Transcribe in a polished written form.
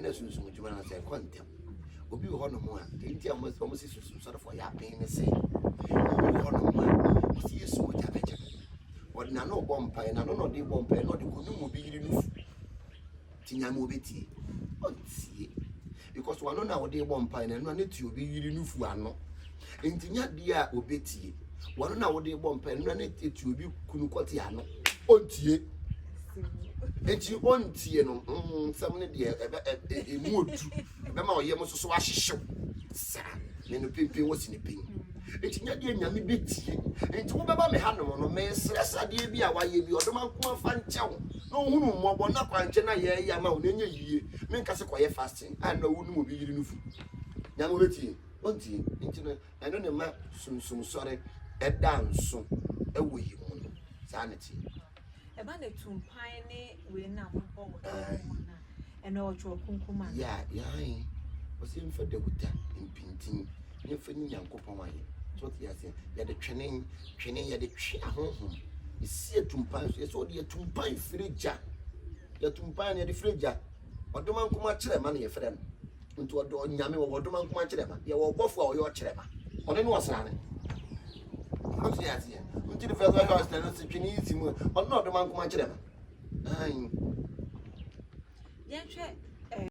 Ɛna sunsum adwuma no sɛ ɛkɔ ntɛm. Obi wɔ hɔnom a, deɛ nti a wɔn si sunsum sɔrefoɔ yɛ apen ne sɛ, obi wɔ hɔnom a, ɔsi Yesu mogya bɛgye no. Ɔde n'ano bɔ mpaeɛ, n'ano na ɔde bɔ mpaeɛ na ɔde kɔnum obi yere no fu. Nti Nyame ɔbɛtie? Ɔntie. Because wano na ɔde bɔ mpaeɛ no, ɛno a ne te obi yere no fu ano. Nti nya deɛ a ɔbɛtie. Wano na ɔde bɔ mpaeɛ no, ɛno a ne te obi kunu kɔte ano. Ɔntie. Nti ɔntie no, nsɛm no deɛ ɛbɛ ɛ emu odu. Ɛbɛma ɔyam nso so ahyehyew saa. Ne no pimpin wɔ si ne pin. Nti nyɛ deɛ Nyame bɛtie. Nti wobɛba me hanom no, mesrɛ sɛ adeɛ bi a wayɛ bi, ɔdom anko mfa nkyɛ wo, na ɔhunu wo mmɔbɔ, na kwankyɛ no a yɛreyɛ ama wo no ɛnyɛ yie. Menka sɛ kɔyɛ fasting a na wonim obi yere no fu. Nyame ɔbɛtie? Ɔntie. Nti no, ɛno na ɛma sunsum sɔre ɛda nso ɛwɔ yɛn mu no. Saa na ɛteɛ. Ɛba no tumpan ne wei no a mobɔ wɔ dan mu no a, ɛno ɔtwerɛ kronkron mu anaa? Yeah, yeah. Ɔsɛ yɛmfa dawuta mpintin na yɛmfa nyi Nyankopɔn ayɛ. So ɔte aseɛ? Yɛde twene, twene, yɛde twe ahonhom. Ɛsi atumpan so. Yɛsɛ ɔde atumpan firi gya. Yɛtumpan no yɛde firi gya. Ɔdoma nkoma kyerɛma na yɛfrɛ no. Nti ɔdɔ Onyame wɔwɔ ɔdoma nkoma kyerɛma. Yɛwɔ ɔbɔfo a ɔyɛ ɔkyerɛma. Ɔno ne ɔsrane. Ɔte aseɛ? Nti ne fɛ sɛ ɔhwɛ ɔsrane no sɛ twene yi si mu. Ɔno na ɔdoma nkoma kyerɛma. Ayi. Yɛnhwɛ.